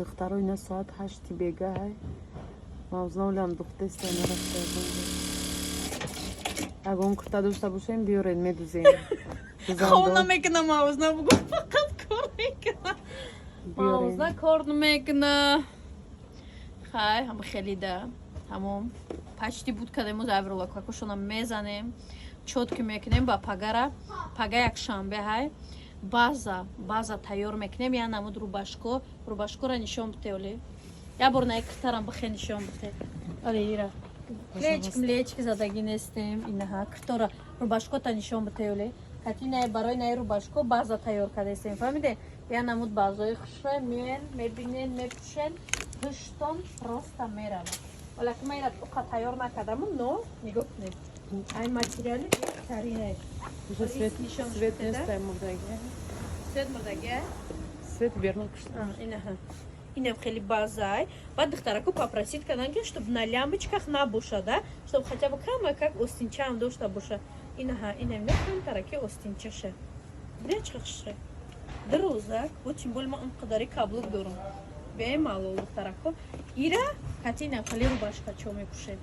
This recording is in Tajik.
Духтаро, ина соат 8-и бегаҳай. Мавзнаолам духтеста, нарафта. Ягон курта дошта бошем, биёред, медузем. Хов намекунам, мавзна бугу, фақат кор мекунам. Мавзна кор намекуна. Хай, ҳама хеле да. Тамом. Почти буд кадем, авролакакошона мезанем. Чётко мекунем ба пагара. Пага якшанбе ҳай. База, база тайёр мекунем, я намуд рубашко, рубашкора нишон бите оли. Я бор на киртарам бихе нишон бите. Оли ира. Клеёнка млеёнка задагӣ нестем, инаҳа киртора, рубашкота нишон бите оли. Кати най барои най рубашко база тайёр кардастем. Фаҳмиде? Я намуд базои хушрӯй меен, мебинен, мепӯшен, пуштон просто мерава. Ола ки ман ира уқа тайёр накардаму, но нигоҳ кунед. Ай материали беҳтарине. Уже свет, свет нестай, мурдаги. Свет мурдаги? Свет верно кушта. Инаҳа. Инам хеле базай. Баъд духтараку попросить кардан, ки чтоб на лямочках набошада, чтоб хотя бы кама как остинчаам дошта боша. Инаҳа, инам камтараки остинчаша. Бля, чӣ хушре. Дурӯзак, вот тем более ман он қадари каблук дорам. Бемалол, духтарако. Ира кати инам хеле рубашка чо мепӯшед.